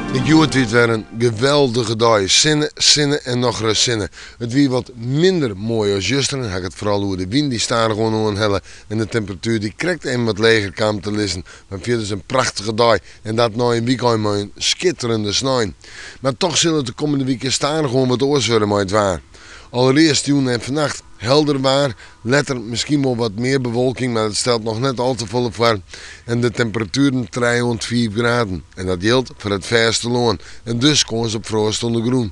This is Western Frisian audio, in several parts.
Ek hjoed wie it wer in geweldige dei. Sinne, sinne en nochris sinne. It wie wat minder moai as juster. Dan ha ik it foaral oer de wyn dy't stadichoan oanhelle en de temperatuer dy't krekt even wat leger kaam te lizzen. Mar fierders in prachtige dei en dat nei in wykein mei in skitterende snein. Mar toch sil it de kommende wike stadichoan wat oars wurde mei it waar. Allerearst jûn en fannacht helder waar, letter miskien wol wat mear bewolking, mar dat stelt noch net al te folle foar. En de temperatueren trije oant fiif graden. En dat jildt foar it fêstelân en dus kâns op froast oan de grûn.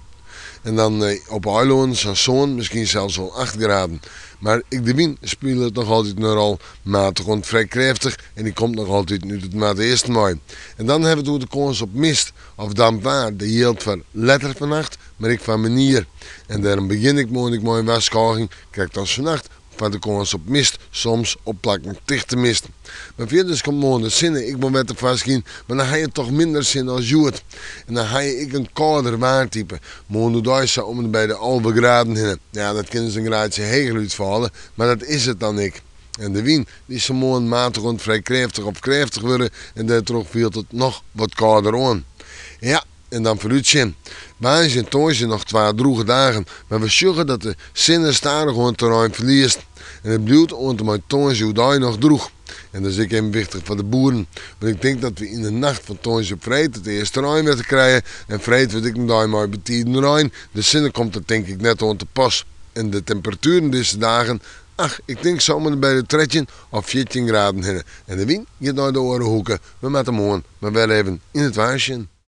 En dan op 'e eilânen sa'n sân, miskien sels wol acht graden. Mar ek de wyn spilet noch altyd in rol, matich oant frij krêftich en dy komt noch altyd út it noardeasten wei. En dan hawwe we it oer de kâns op mist of damp waar. Dat jildt foar letter fannacht, mar ek foar moarnier. En dêrom begjin ik moarn ek mei in warskôging, krekt as fannacht, foar de kâns op mist, soms op plakken tichte mist. Mar fierders komt moarn de sinne ek wol wer tefoarskyn, mar dan ha je toch minder sinne as hjoed. En dan ha je ek in kâlder waartype. Moarn oerdei sa om en by de 11 graden hinne. Ja, dat kin dus in graadsje heger útfalle, mar dat is it dan ek. En de wyn dy sil moarn matich oant frij krêftich of krêftich wurde en dêrtroch fielt it noch wat kâlder oan. Ja. En dan foarútsjen. Woansdei en tongersdei noch twa drûge dagen, mar we sjogge dat de sinne stadichoan terrein ferliest. En it bliuwt oant en mei tongersdei oerdei noch drûch. En dat is ek even wichtich foar de boeren, want ik tink dat we yn de nacht fan tongersdei op freed it earste reinwetter krije. En freed wurdt ek in dei mei betiden rein. De sinne komt der tink ik net oan te pas. En de temperatueren dizze dagen, ach, ik tink sa om en by de 13 of 14 graden hinne. En de wyn giet nei de oare hoeke. We moatte moarn mar wer even yn it waar sjen.